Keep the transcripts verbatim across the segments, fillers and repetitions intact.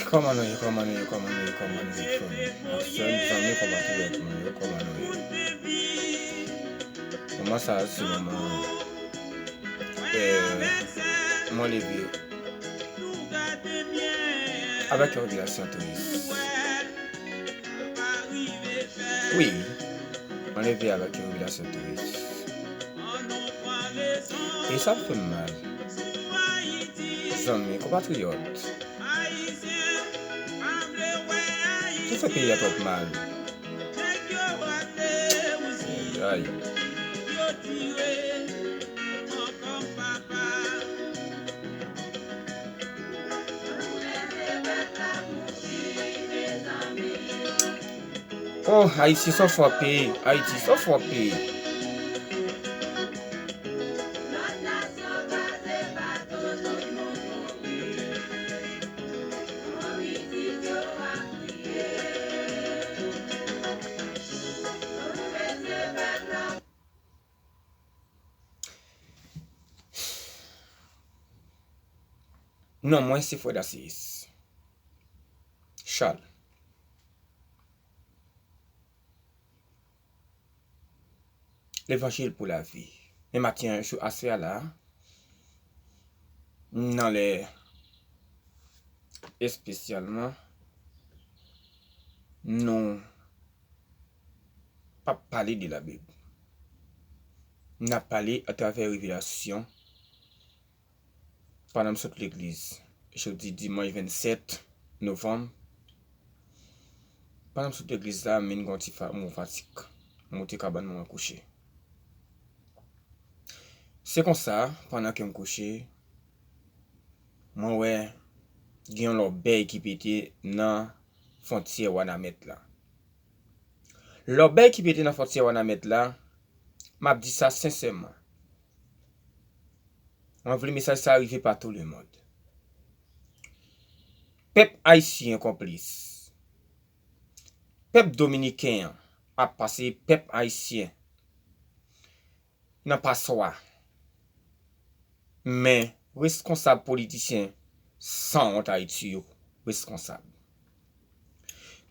Kòman nou ye, kòman nou ye, kòman nou ye, kòman nou ye, frè m ak sè m, zanmi, konpatriyòt mwen yo, kòman nou ye? Moman sa a, se moman, eh, mwen leve avèk yon revelasyon tris. Wi, mwen leve avèk yon revelasyon tris. E sa fè m mal. Zanmi, konpatriyòt. Sa fè peyi a twòp mal. Ay. Oh, Ayisyen sa w frape, Ayiti sa w frape. Non, mwen se frè Daseyis Charles. Levanjil pou lavi. Men maten an, jou aswè a la, nan lè espesyalman, nou p ap pale de Labib. N ap pale atravè revelasyon pandan m sot legliz, jodi dimanch vennsèt novanm, pandan m sot legliz la, m vin gen yon ti fa-, mo fatig. M moute kabann mwen, mwen kouche. Se konsa, pandan ke m kouche, mwen wè gen yon lòbèy ki pete nan fwontyè Wanament la. Lòbèy ki pete nan fwontyè Wanament la, m ap di sa sensèman. Mwen vle mesaj sa rive pa tou lemonn. Pèp ayisyen konplis. Pèp dominiken an ap pase pèp ayisyen nan paswa. Men, reskonsab politisyen sanwont Ayiti yo reskonsab.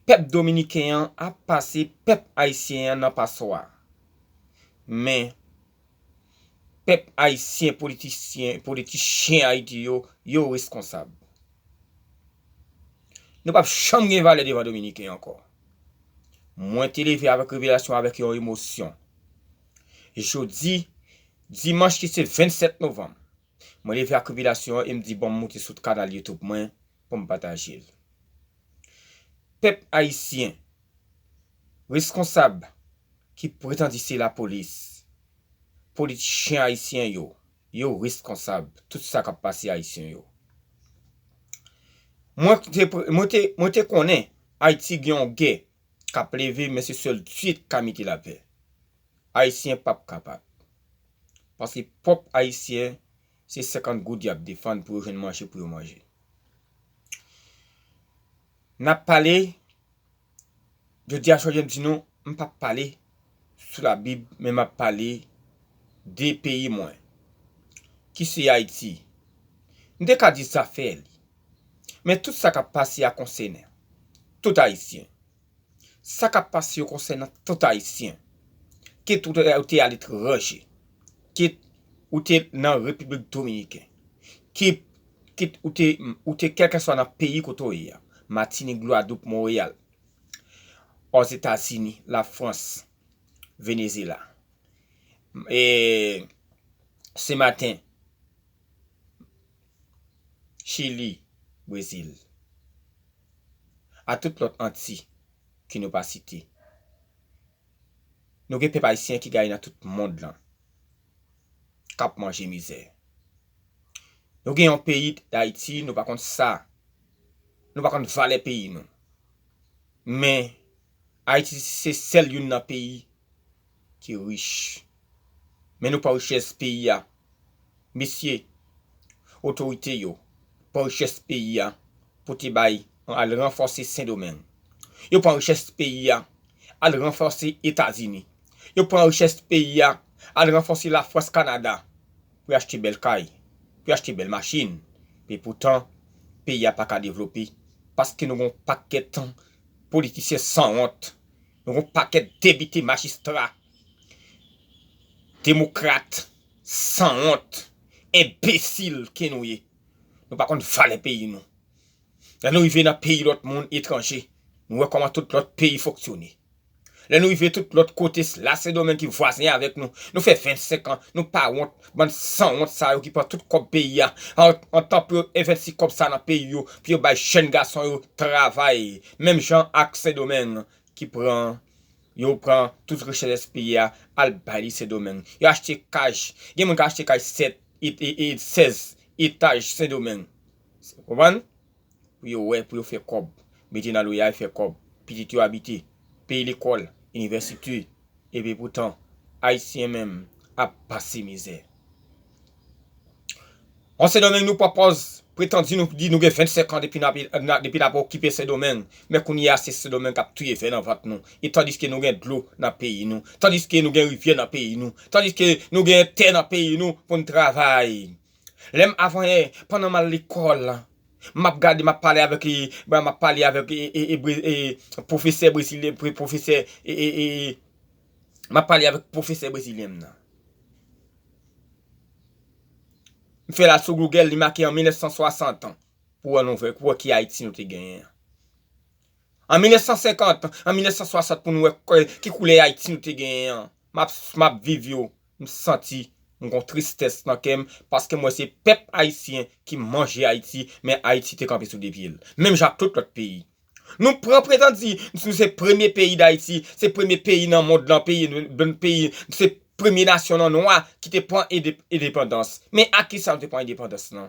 Pèp dominiken an ap pase pèp ayisyen an nan paswa. Men, pèp ayisyen, politisyen, politichyen Ayiti yo, yo reskonsab. Nou p ap janm gen valè devan Dominiken ankò. Mwen te leve avèk revelasyon, avèk yon emosyon. Jodi, dimanch ki se vennsèt novanm, mwen leve ak revelasyon an e m di, bon, m moute sou kanal YouTube mwen pou m pataje l. Pèp ayisyen, reskonsab ki pretann di se lapolis, politichyen ayisyen yo, yo reskonsab tout sa k ap pase ayisyen yo. Mwen te, mwen te, mwen te konnen Ayiti gen yon gè k ap leve, men se sèl Dye k ka mete lapè. Ayisyen p ap kapab. Paske pwòp ayisyen, se senkant goud y ap defann pou yo jwenn manje pou yo manje. N ap pale, jodi a, jodi a m di nou, m p ap pale sou Labib, men m ap pale de peyi mwen, ki se Ayiti. M te ka di zafè li, men tout sa k ap pase a konsène tout Ayisyen. Sa k ap pase yo konsène tout Ayisyen. Kit ou te, ou te aletranje, kit ou te nan Repiblik Dominiken, kit, kit ou te, ou te kèlkeswa nan peyi kote w ye a, Matinik, Gwadloup, Monreyal, Ozetazini, Lafrans, Venezyela, e, Senmaten, Chili, Brezil, a tout lòt Anti ke nou pa site. Nou gen pèp ayisyen ki gaye nan tout mond lan, k ap manje mizè. Nou gen yon peyi Dayiti, nou pa konn sa. Nou pa konn valè peyi nou. Men, Ayiti se sèl youn nan peyi ki rich. Men nou pran richès peyi a. Mesye, otorite yo pran richès peyi a pou te bay, al ranfòse Sendomeng. Yo pran richès peyi a, al ranfòse Etazini. Yo pran richès peyi a, al ranfòse Lafrans, Kanada, pou y achte bèl kay, pou y achte bèl machin. Men poutan, peyi a pa ka devlope. Paske nou gen yon pakèt politisyen sanwont. Nou gen yon pakèt depite, majistra, demokrat, sanwont, enbesil ke nou ye. Nou pa konn valè peyi nou. Lè nou rive nan peyi lòt moun, etranje, nou wè kòman tout lòt peyi fonksyone. Lè nou rive tout lòt kote, la Sendomeng ki vwazen avèk nou, nou fè vennsenk an, nou pa wont, bann sanwont sa yo ki pran tout kòb peyi a, an, antan pou yo envesti kòb sa nan peyi yo, pou yo bay jèn gason yo travay, menm jan ak Sendomeng ki pran, yo pran tout richès peyi a, al bay li Sendomeng. Yo achte kay, gen moun ki achte kay sèt, e, e, e, sèz etaj Sendomeng. Konprann? Pou yo wè, pou yo fè kòb. Mete nan loyal, fè kòb. Pitit yo abite. Peye lekòl, inivèsite. Epi poutan, Ayisyen menm ap pase mizè. An Sendomeng, nou pran pòz, pretandi nou di nou gen vennsenk an depi n ap, n a, depi n ap okipe Sendomeng. Men kounye a, se Sendomeng k ap touye vè nan vant nou. E tandiske nou gen dlo nan peyi nou. Tandiske nou gen rivyè nan peyi nou. Tandiske nou gen tè nan peyi nou pou n travay. Lè m avanyè, pandan m al lekòl, m ap gade, m ap pale avèk, e, m ap pale avèk, e, e, e, bre- e, pwofesè brezilyen, pre- pwofesè, e, e, e, m ap pale avèk pwofesè brezilyen m nan. M fè l al sou Google, li make an mil nèf san swasant an, pou wè nou vre, pou wè ki Ayiti nou te genyen an. An mil nèf san senkant, an mil nèf san swasant, pou nou wè k- ki koulè Ayiti nou te genyen an. M ap, m ap viv yo, m santi, m gon tristès nan kè m, paske m wè se pèp ayisyen ki manje Ayiti, men Ayiti te kanpe sou de pye l. Menm jan ak tout lòt peyi. Nou pran pretandi, nou se premye peyi Dayiti, se premye peyi nan mond lan, peyi, peyi, se premye nasyon nan nwa ki te pran ende- endepandans. Men ak ki sa nou te pran endepandans lan?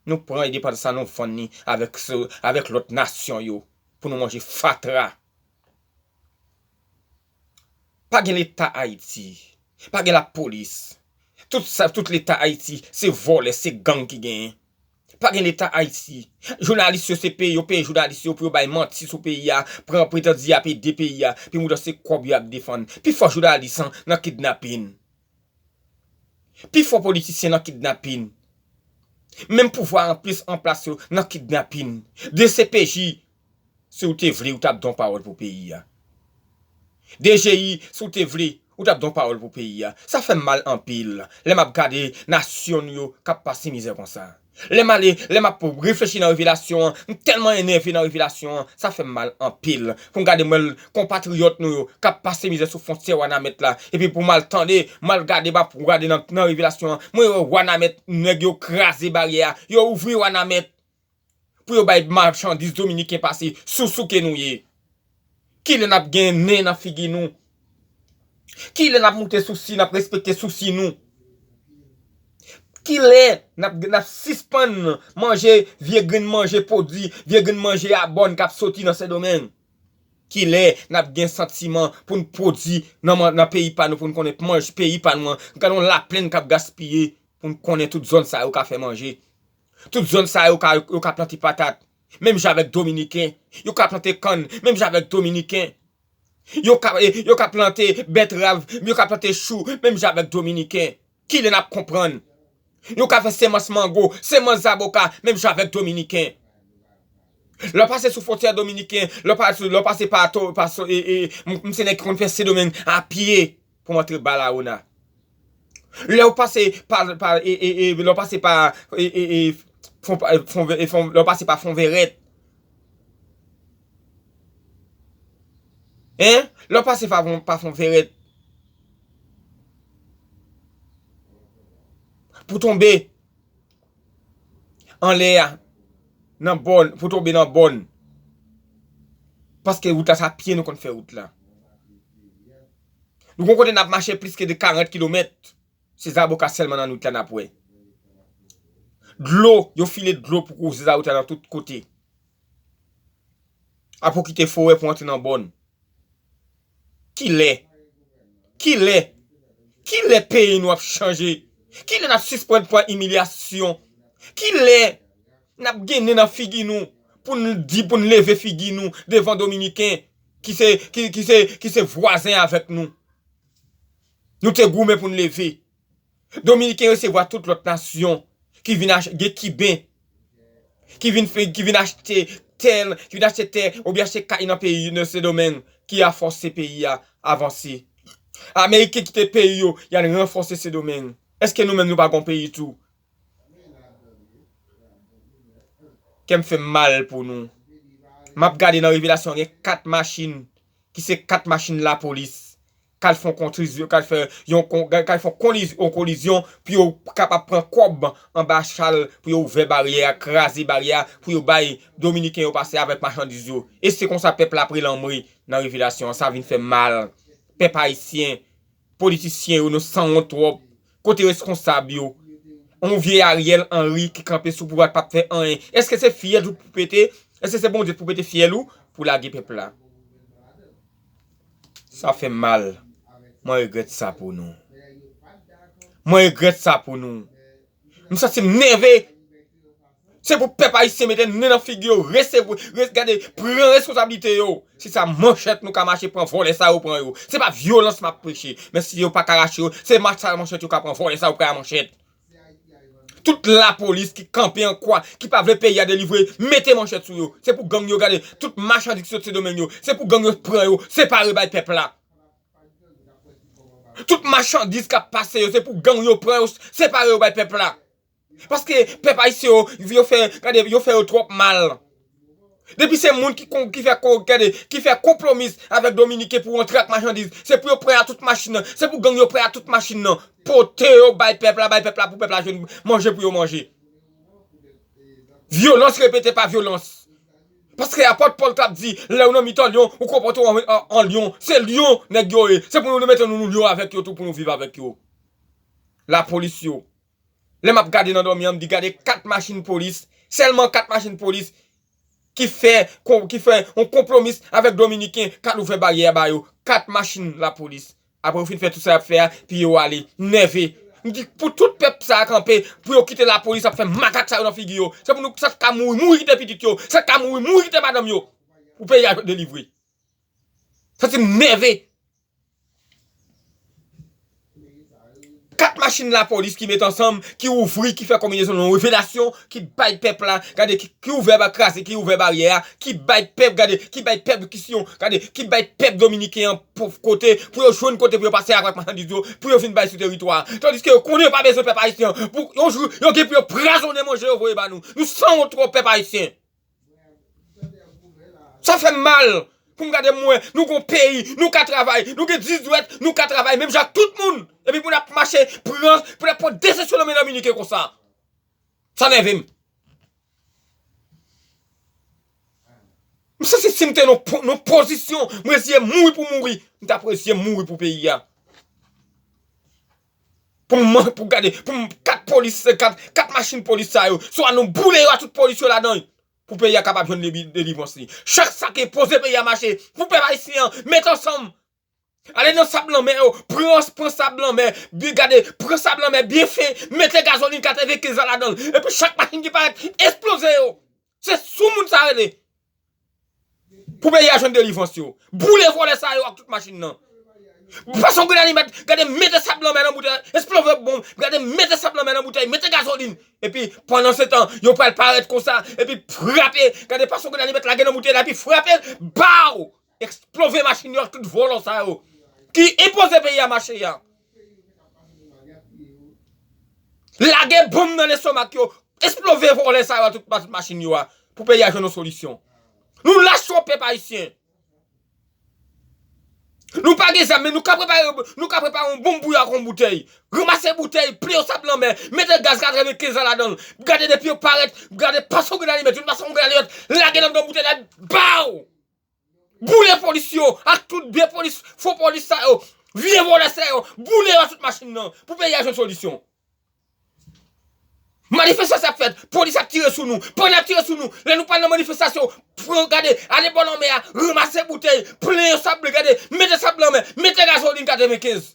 Nou pran endepandans la, nou vann li avèk, avèk lòt nasyon yo pou nou manje fatra. Pa gen Leta Ayiti. Pa gen lapolis. Tout sa, tout Leta Ayiti, se vòlè, se gang ki genyen. Pa gen Leta Ayiti. Jounalis yo, se peye, yo peye jounalis yo pou yo bay manti sou peyi a, pran pretandi y ap ede peyi a, pi moutan se kòb yo ap defann. Pifò jounalis an nan kidnapin. Pifò politisyen nan kidnapin. Menm pouvwa an plis an plas yo nan kidnapin. D C P J, si w te vle, ou t ap di yon pawòl pou peyi a. D G I, si w te vle, ou t ap di yon pawòl pou peyi a. Sa fè m mal anpil. Lè m ap gade nasyon nou yo k ap pase mizè konsa. Lè m ale, lè m ap reflechi nan revelasyon an, m tèlman enève nan revelasyon an, sa fè m mal anpil. Pou m gade m wè konpatriyòt nou yo k ap pase mizè sou fwontyè Wanament la. Epi pou m al tande, m al gade, m ap gade nan, nan revelasyon an, mwen wè Wanament, nèg yo kraze baryè a, yo ouvri Wanament pou yo bay machandiz dominiken pase, sousou ke nou ye. Kilè n ap gen nen nan figi nou? Kilè n ap moute sousi, n ap respekte sousi nou? Kilè n ap, n ap sispann manje vye grenn manje pwodui, vye grenn manje abòn k ap soti nan Sendomeng? Kilè n ap gen santiman pou n pwodui nan, nan peyi pa nou, pou n konnen manje peyi pa nou an? Gade yon laplenn k ap gaspiye, pou n konnen tout zòn sa yo ka fè manje. Tout zòn sa yo ka, yo ka plante patat. Menm jan avèk Dominiken. Yo ka plante kann, menm jan avèk Dominiken. Yo ka, e, yo ka plante bètrav, yo ka plante chou, menm jan avèk Dominiken. Kilè n ap konprann? Yo ka fè semans mango, semans zaboka, menm jan avèk Dominiken. Lè w pase sou fwontyè dominiken, lè w pase, lè w pase pa, to, pa, so- e, e, m, m se nèg ki konn fè Sendomeng a pye pou m antre Balaona. Lè w pase pa, pa, e, e, e, lè w pase pa, e, e, e, fon, e, fon, e, fon, lè w pase pa Fonvèrèt. Hein? Lè w pase pa, pa Fonvèrèt. Pou tonbe anlè a, nan bòn, pou tonbe nan bòn. Paske wout la, se a pye nou konn fè wout la. Nou gon kote n ap mache plis ke de karant kilomèt. Se zaboka sèlman nan nwit la n ap wè. Dlo, yo file dlo pou kouze zaboka nan tout kote. Apre w kite forè pou antre nan bòn. Kilè? Kilè? Kilè peyi nou ap chanje? Kilè n ap sispann pran imilyasyon? Kilè n ap gen nen nan figi nou pou n di, pou n leve figi nou devan Dominiken ki se, ki, ki se, ki se vwazen avèk nou? Nou te goumen pou n leve. Dominiken resevwa tout lòt nasyon ki vin ach- gen Kiben, ki vin fè, ki vin achte tè, ki vin achte tè, oubyen achte kay nan peyi, nan Sendomeng, ki a fòse peyi a avanse. Ameriken kite peyi yo, y al ranfòse Sendomeng. Èske nou menm nou pa gon peyi tou? Kè m fè m mal pou nou. M ap gade nan Revelasyon, gen kat machin, ki se kat machin lapolis, k al fè yon kontrizyon, k al fè yon kon-, k al fè yon koliz-, yon kolizyon, pou yo kapab pran kòb anba chal, pou yo ouvè baryè a, kraze baryè a, pou yo bay Dominiken yo pase avèk machandiz yo. E se konsa pèp la ap relanmwe nan Revelasyon an, sa vin fè m mal. Pèp ayisyen, politisyen yo, nou sanwont twòp. Kote reskonsab yo? On vye Ariel Henry ki kanpe sou pouvwa k p ap fè anyen. Èske se fyèl ou pou pete? Èske se Bondye pou pete fyèl ou pou lage pèp la? Sa fè m mal. Mwen regrèt sa pou nou. Mwen regrèt sa pou nou. M santi m nève. Se pou pèp ayisyen mete nen nan figi yo, resevwa, res-, gade, pran responsablite yo. Se sa manchèt nou ka mache pran vòlè sa yo pran yo. Se pa vyolans m ap preche. Men si yo pa ka rache yo, se mach-, sa manchèt yo ka pran vòlè sa yo pran a manchèt. Tout lapolis ki kanpe an kwa, ki pa vle peyi a delivre, mete manchèt sou yo. Se pou gang yo gade, tout machandiz ki sot Sendomeng yo, se pou gang yo pran yo, separe bay pèp la. Tout machandiz k ap pase yo, se pou gang yo pran yo, separe yo bay pèp la. Paske pèp ayisyen yo, yo fè, gade, yo fè yo twòp mal. Depi se moun ki kon-, ki fè ko-, gade, ki fè konpwomis avèk Dominiken pou rantre ak machandiz, se pou yo prè a tout machin nan, se pou gang yo prè a tout machin nan. Pote yo bay pèp la, bay pèp la pou pèp la jwenn manje pou yo manje. Vyolans repete pa vyolans. Paske apòt Pòl t ap di, lè w nan mitan lyon, ou konpòte w an, an, an lyon. Se lyon nèg yo ye. Se pou nou mete nou, nou lyon avèk yo tou pou nou viv avèk yo. Lapolis yo. Lè m ap gade nan dòmi an, m di gade kat machin polis, sèlman kat machin polis ki fè, kon-, ki fè yon konpwomis avèk Dominiken, k al ouvè baryè a ba yo. Kat machin lapolis. Apre yo fin fè tout sa y ap fè a, pi yo ale. M nève. M di pou tout pèp sa a kanpe, pou yo kite lapolis ap fè makak sa yo nan figi yo. Se pou nou, sa k ka mouri, mouri kite pitit yo. Sa k ka mouri, mouri kite madanm yo. Pou peyi a delivre. Santi m nève. Kat machin lapolis ki met ansanm, ki ouvri, ki fè konbinezon nan revelasyon, ki bay pèp la, gade, ki, ki ouvè ba kraze, ki ouvè baryè a, ki bay pèp, gade, ki bay pèp ki siyon, gade, ki bay pèp dominiken an pou kote, pou yo jwenn kote pou yo pase ak machandiz yo, pou yo vin bay sou teritwa a. Tandiske yo konnen yo pa bezwen pèp ayisyen an. Pou yon jou, yo gen pou yo prazonnen manje yo voye ba nou. Nou sanwont twòp pèp ayisyen. Sa fè m mal pou m gade m wè nou gon peyi, nou ka travay, nou gen dizwèt, nou ka travay menm jan ak tout moun. Epi pou n ap mache pran, pou n ap pran desizyon nan men dominiken konsa. Sa nève m. M santi si m te nan po-, nan pozisyon, m reziye mouri pou mouri, m t ap reziye mouri pou peyi a. Pou m, pou gade, pou m kat polis, kat, kat machin polis sa yo, swa nou boule yo a tout polis yo ladan l, pou peyi a kapab jwenn deli-, delivrans li. Chak sa ki poze peyi a mache, pou pèp ayisyen an, met ansanm. Ale nan sab lanmè yo, pran, pran sab lanmè, bi-, gade, pran sab lanmè byen fen, mete gazolin katrevenkenz la ladan l. Epi chak machin ki parèt, esploze yo. Se sou moun sa rele. Pou peyi a jwenn delivrans yo. Boule vòlè sa yo ak tout machin nan. Pase yon grenn alimèt, gade mete sab lanmè nan boutèy, esploze bonm, gade mete sab lanmè nan boutèy, mete gazolin. Epi, pandan se tan, yo pral parèt konsa, epi frape, gade pase yon grenn alimèt lage nan boutèy la, epi frape l, baw! Eksplove machin yo ak tout vòlò sa yo. Ki enpoze peyi a mache a. Lage bonm nan lestomak yo. Eksplove vòlè sa yo ak tout, tout machin yo a. Pou peyi a jwenn yon solisyon. Nou lach twòp pèp ayisyen. Nou pa gen zam, men nou ka prepare, nou ka prepare yon bonm pou yo ak yon boutèy. Ranmase boutèy, plen yo sab lanmè, mete gaz katrevenkenz la ladan l. Gade depi yo parèt, gade pase yon grenn alimèt, youn pase yon grenn alimèt, lage nan boutèy la, baw! Boule polis yo, ak tout vye polis, fo polis sa yo, vye vòlè sa yo, boule yo ak tout machin nan, pou peyi a jwenn solisyon. Manifestasyon ap fèt, polis ap tire sou nou, pandan y ap tire sou nou, lè nou pral nan manifestasyon, pran, gade, ale bò lanmè a, ranmase boutèy, plen yo sab, gade, mete sab lanmè, mete gazolin katrevenkenz.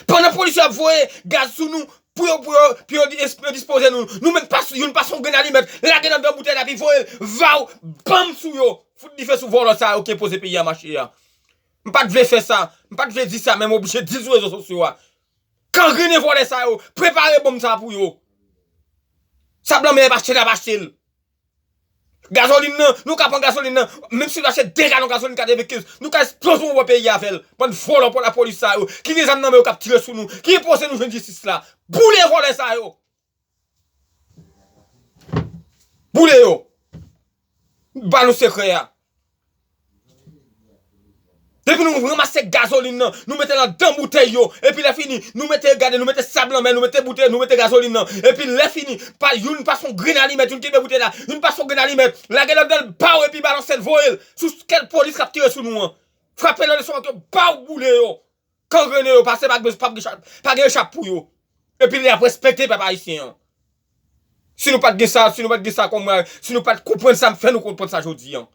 Pandan polis yo ap voye gaz sou nou, pou yo, pou yo, pou yo dis-, yo dispoze nou, nou menm pa, youn pase yon grenn alimèt, lage nan dan boutèy la, epi voye l, vaw, banm sou yo, fout dife sou vòlò sa yo ki enpoze peyi a mache a. M pa t vle fè sa, m pa t vle di sa, men m oblije di l sou rezo sosyo a. Kangrennen vòlè sa yo, prepare bonm sa pou yo. Sab lanmè a, ap achte l, ap achte l. Gazolin nan, nou ka pran gazolin nan, menm si nou achte de galon gazolin katrevenkenz, nou ka esploze yon bò peyi a avè l. Bann vòlò pou lapolis sa yo, ki gen zam nan men yo k ap tire sou nou, ki enpoze nou jwenn jistis la. Boule vòlè sa yo. Boule yo. Ba nou sekrè a. Depi nou ranmase gazolin nan, nou mete l anndan boutèy yo. Epi lè fini, nou mete, gade, nou mete sab nan men, nou mete boutèy, nou mete gazolin nan. Epi lè fini, pa, youn pase yon grenn alimèt, youn kenbe boutèy la, youn pase yon grenn alimèt. Lage lòt dan l, baw, epi balanse l, voye l. Sou kèl polis k ap tire sou nou an. Frape nan leson an, baw, boule yo. Kangrennen yo, pase pa, pa, pa gen chap pou yo. Epi lè y ap respekte pèp ayisyen an. Si nou pa t gen sa, si nou pa t gen sa kòm, si nou pa t konprann sa, m fè nou konprann sa jodi an.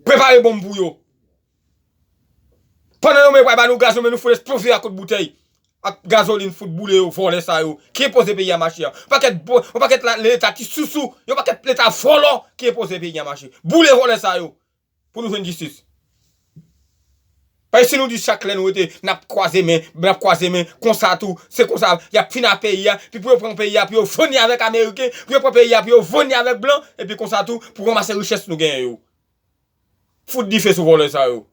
Prepare bonm pou yo. Pandan yo menm pral ba nou gaz, yo menm nou fout esploze ak kout boutèy, ak gazolin, fout boule yo, vòlè sa yo, ki enpoze peyi a mache a. Pakèt bo-, yon pakèt la, leta ki sousou, yon pakèt leta vòlò ki enpoze peyi a mache. Boule vòlè sa yo. Pou nou jwenn jistis. Paske si nou di chak lè nou rete, n ap kwaze men, n ap kwaze men, konsa tou, se konsa, y ap fin a peyi a, pi pou yo pran peyi a, pou yo vann li avèk Ameriken, pou yo pran peyi a, pou yo vann li avèk blan, epi konsa tou, pou ranmase richès nou genyen yo. Fout dife sou vòlè sa yo.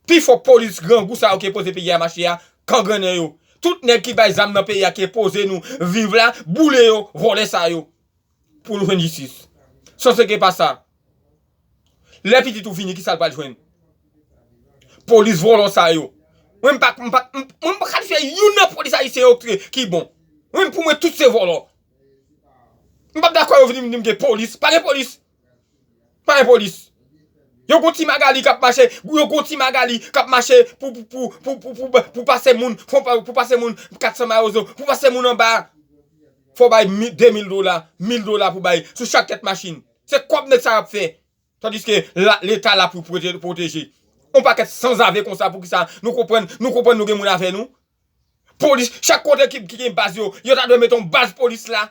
Pi fò polis grangou sa yo ki enpoze peyi a mache a, kangrennen yo. Tout nèg ki bay zam nan peyi a ki enpoze nou viv la, boule yo, vòlè sa yo. Pou nou jwenn jistis. San se ke pa sa. Lè pitit ou vini, ki sa l pral jwenn? Polis vòlò sa yo. Mwen m pa, m pa, m, mwen m pa kalifye youn nan polis ayisyen yo ki, ki bon. Mwen, pou mwen, tout se vòlò. M p ap dakò yo vini m di m gen polis. Pa gen polis. Pa gen polis. Yo gon ti Magali k ap mache, yo gon ti Magali k ap mache pou, pou, pou pase moun, pou, pou pase moun kat san mawozo, pou pase moun anba. Fò w bay mi-, de mil dola, mil dola pou bay sou chak tèt machin. Se kòb nèg sa y ap fè. Tandiske la, leta la pou pwote-, pwoteje. On pakèt sanzave konsa, poukisa nou konprann, nou konprann nou gen moun avè nou? Polis, chak kote ki, ki gen baz yo, yo ta dwe mete yon baz polis la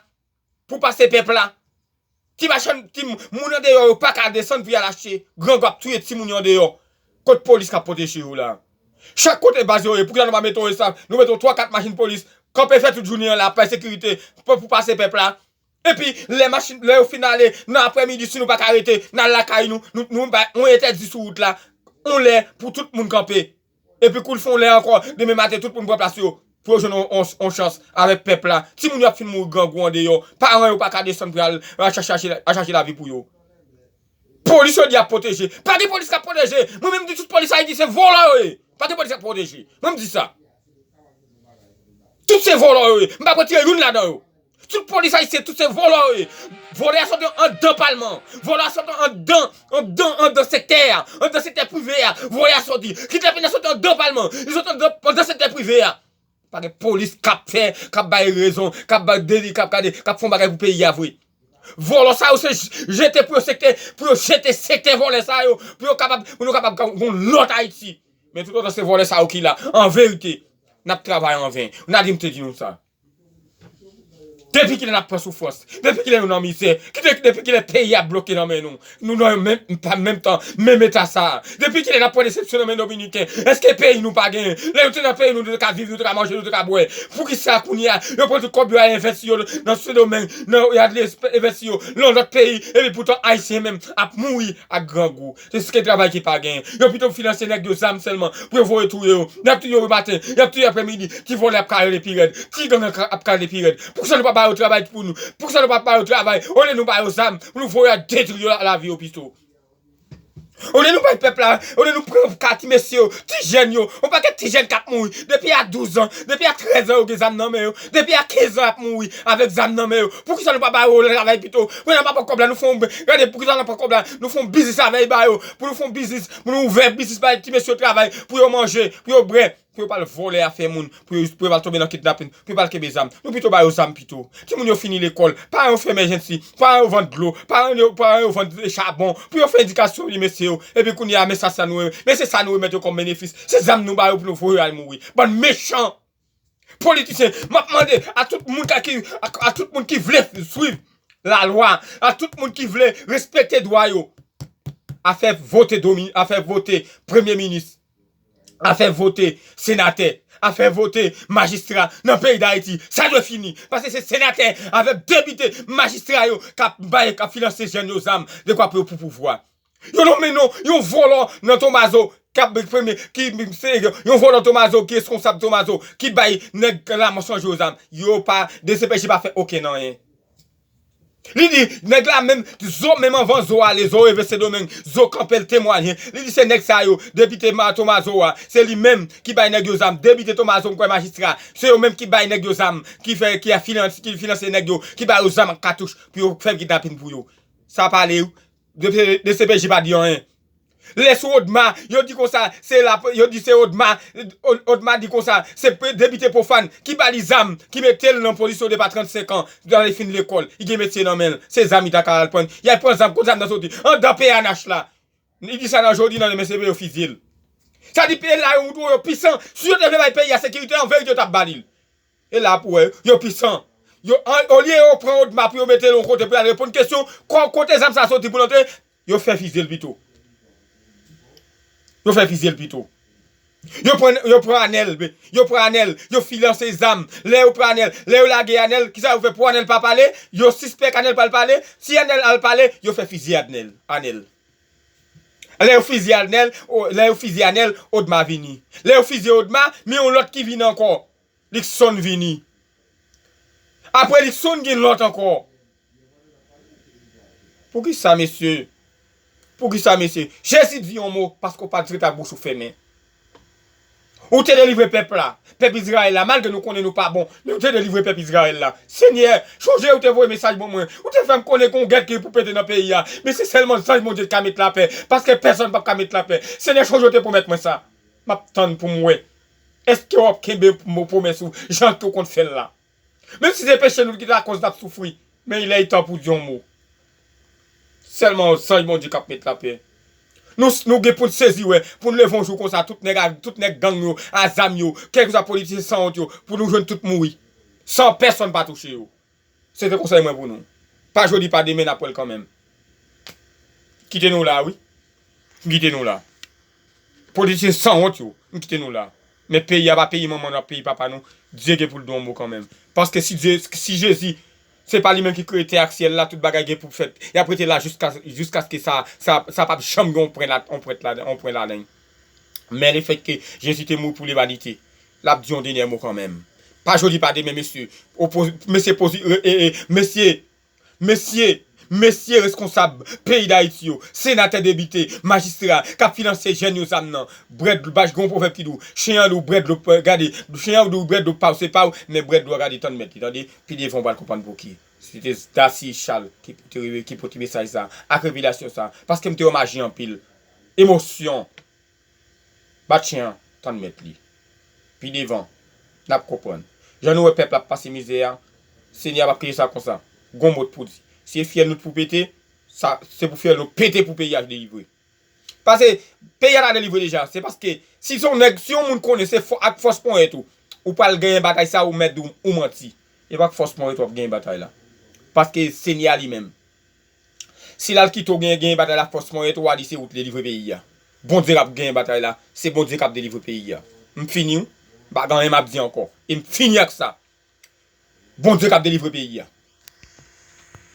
pou pase pèp la. Ti machann, ti m-, moun andeyò yo pa ka desann pou y al achte. Grangou ap touye timoun yo andeyò. Kot polis k ap pwoteje yo la? Chak kote baz yo ye, poukisa nou pa mete yon estaf, nou mete yon twa kat machin polis, kanpe fè tout jounen an la, fè sekirite pou, pou pase pèp la? Epi, lè machin, lè yo fin ale, nan aprèmidi, si nou pa ka rete, n al lakay nou, nou, nou bay yon entèdi sou wout la, yon lè pou tout moun kanpe. Epi kou l fè yon lè ankò, demen maten, tout moun pran plas yo, pou yo jwenn yon, yon, yon chans avèk pèp la. Timoun yo ap fin mouri grangou andeyò, paran yo pa ka desann pou y al, al chache, chache, al chache lavi pou yo. Polis yo di ap pwoteje. Pa gen polis k ap pwoteje. Mwen menm di tout polis Ayiti se vòlò yo ye. Pa gen polis k ap pwoteje. Mwen m di sa. Tout se vòlò yo ye. M p ap retire youn ladan yo. Tout polis ayisyen, tout se vòlò yo ye. Vòlè a soti anndan palman. Vòlè a soti anndan, anndan, anndan sektè a. Anndan sektè prive a. Vòlè a soti. Kidnapin nan soti anndan palman. Li soti anndan, anndan sektè prive a. Pa gen polis k ap fè, k ap bay rezon, k ap bay deli, k ap gade, k ap fè yon bagay pou peyi a vre. Vòlò sa yo se j-, jete pou yo sektè, pou yo jete sektè vòlè sa yo, pou yo kapab, pou nou kapab gen yon lòt Ayiti. Men toutotan se vòlè sa yo ki la, an verite, n ap travay an ven. Nadim te di nou sa. Depi kilè n ap pran soufrans? Depi kilè nou nan mizè? Ki de-, depi kilè peyi a bloke nan men nou? Nou nan menm, pa menm tan, menm eta sa a. Depi kilè n ap pran desepsyon nan men Dominiken? Èske peyi nou pa genyen? Lè nou te nan peyi nou, nou te ka viv, nou te ka manje, nou te ka bwè. Poukisa kounye a, yo pran tout kòb yo al envesti yo nan Sendomeng, nan, y al envesti yo nan lòt peyi, epi poutan Ayisyen menm ap mouri ak grangou? Se, se travay ki pa genyen. Yo pito finanse nèg yo zam sèlman pou yo voye touye yo. Y ap touye yo maten, y ap touye aprèmidi. Ti vòlè ap ka rele pi rèd. Ti gang ap ka, ap ka rele pi rèd. Poukisa nou pa ba yo travay pou nou? Poukisa nou pa ba yo travay? Olye nou ba yo zam, pou nou voye al detwi yo la, lavi yo pito. Olye nou bay pèp la, olye nou pran ka ti mesye yo, ti jèn yo, yon pakèt ti jèn k ap mouri. Depi a douz an, depi a trèz an yo gen zam nan men yo, depi a kenz an y ap mouri avèk zam nan men yo. Poukisa nou pa ba yo travay pito? Pou n ap pran kòb la, nou fè yon, gade, poukisa nou pran kòb la, nou fè yon biznis avè yo, ba yo, pou nou fè yon biznis, pou nou ouvè biznis, bay ti mesye yo travay, pou yo manje, pou yo bwè, pou yo pa al vòlè afè moun, pou yo, pou yo pa al tonbe nan kidnapin, pou yo pa al kenbe zam. Nou pito ba yo zam pito. Timoun yo fini lekòl, paran yo fè emèjènsi, paran yo vann dlo, paran yo, paran yo vann chabon, pou yo fè edikasyon ti mesye yo. Epi kounye a, men sa, sa nou, men se sa nou remèt yo kòm benefis. Se zam nou ba yo pou nou voye yo al mouri. Bann mechan! Politisyen, m ap mande a tout moun ka ki, a, a tout moun ki vle swiv lalwa, a tout moun ki vle respekte dwa yo, a fè vote domi-, a fè vote premye minis. afè vote senatè, afè vote majistra nan peyi Dayiti, sa dwe fini. Paske se senatè avèk depite, majistra yo k ap bay, k ap finanse jèn yo zam dekwa pou yo pou pouvwa. Yo nonmen non, yon vòlò nan Tomazo k ap premye, ki se yon vòlò Tomazo, ki reskonsab Tomazo, ki bay nèg Lamò San Jozam. Yo pa, D C P J pa fè okenn anyen. Li di, nèg la menm, Zo, menm anvan Zo ale, Zo rive Sendomeng, Zo kanpe l temwaye. Li di se nèg sa yo, depite ma-, Tomazo a, se li menm ki bay nèg yo zam. Depite Tomazo, m kwè majistra, se yo menm ki bay nèg yo zam, ki fè, ki a finans-, ki finanse nèg yo, ki ba yo zam ak katouch pou yo fè kidnapin pou yo. Sa pale, wi. D C P J pa di anyen. Lè sou Odma, yo di konsa, se la, yo di se Odma, Od-, Odma di konsa, se pe-, depite pwofàn ki ba li zam, ki mete l nan pozisyon depi a trannsenk an, l ale fin lekòl, li gen metye nan men l, se zam li ta ka al pran. Y al pran zam, kot zam nan soti? Anndan P N H la. Li di sa nan jodi, nan demen se pou yo fizye l. Sa di peyi la, yo montre yo pisan, si yo te vle bay peyi a sekirite, an verite, yo t ap ba li l. E la pou wè, yo pisan. Yo, an, olye yo pran Odma pou yo mete l yon kote pou y al reponn kesyon, ko-, kote zam sa soti pou l antre, yo fè fizye l pito. Yo fè fizye l pito. Yo pran, yo pran Anèl, yo pran Anèl, yo finanse zam. Lè yo pran Anèl, lè yo lage Anèl, kisa yo fè pou Anèl pa pale? Yo sispèk Anèl pral pale. Si Anèl al pale, yo fè fizye Anèl, Anèl. Lè yo fizye Anèl, o, lè yo fizye Anèl, Odma vini. Lè yo fizye Odma, men yon lòt ki vini ankò. Likson vini. Apre Likson, gen lòt ankò. Poukisa, mesye? Poukisa, mesye? Jezi, di yon mo, paske w pa t ret ak bouch ou fèmen. Ou te delivre pèp la, pèp Izrayèl la, malgre nou konnen nou pa bon, men ou te delivre pèp Izrayèl la. Senyè, chonje ou te voye mesaj ban mwen. Ou te fè m konnen gen yon gè ki pou pete nan peyi a. Men se sèlman zanj Bondye ki ka met lapè, paske pèsonn p ap ka met lapè. Senyè, chonje ou te pwomèt mwen sa. M ap tann pou m wè. Èske w ap kenbe mo pwomès ou jan ke w konn fè l la? Menm si se peche nou ki lakòz n ap soufri, men lè e tan pou di yon mo. Sèlman zanj Bondye k ap met lapè. Nou, nou gen pou n sezi wè, pou n leve yon jou konsa, tout nèg a, tout nèg gang yo, a zam yo, kèlkeswa politisyen sanwont yo, pou nou jwenn tout mouri. San pèsonn pa touche yo. Se te konsèy mwen pou nou. Pa jodi, pa demen, n ap wè l kanmenm. Kite nou la, wi. M kite nou la. Politisyen sanwont yo, m kite nou la. Men peyi a pa peyi manman nou, a peyi papa nou. Dye gen pou l di yon mo kanmenm. Paske si Dye, si Jezi, se pa li menm ki kreye tè ak syèl la, tout bagay gen pou fèt. Y ap rete la jiska, jiskaske sa, sa, sa p ap janm gen yon pwen la, yon pwent la, yon pwen ladan. Men lefètke Jezi te mouri pou limanite, l ap di yon dènye mo kanmenm. Pa jodi, pa demen, mesye. Opo-, mesye pozi-, e, e, e, mesye, mesye, mesye reskonsab peyi Dayiti yo, senatè, depite, majistra, k ap finanse jèn yo zam nan, brèd, bach, gen yon pwovèb ki di w, chen an di w brèd dlo, gade, chen an di w brèd dlo pa w, se pa w, men brèd dlo a gade tann mèt li, tande, pi devan w pral konprann pouki. Se te Darcy Charles ki te, ki pote mesaj sa, ak revelasyon sa, paske m te omaje anpil. Emosyon. Bat chen an, tann mèt li. Pi devan, n ap konprann. Jan nou wè pèp la ap pase mizè a, Senyè a p ap kite sa konsa. Gon mo pou di. Si e fyèl nou t pou pete, sa, se pou fyèl nou pete pou peyi a delivre. Paske peyi a ta delivre deja. Se paske si se yon nèg, si yon moun konnen se fò-, ak fòs ponyèt ou, ou pral genyen batay sa, ou mèt di w, ou manti. E pa ak fòs ponyèt w ap genyen batay la. Paske Senyè a li menm, si l al kite w genyen, genyen batay la, fòs ponyèt ou a di se ou t delivre peyi a. Bondye k ap genyen batay la, se Bondye k ap delivre peyi a. M fini wi. M pa gen anyen m ap di ankò. E m fini ak sa. Bondye k ap delivre peyi a.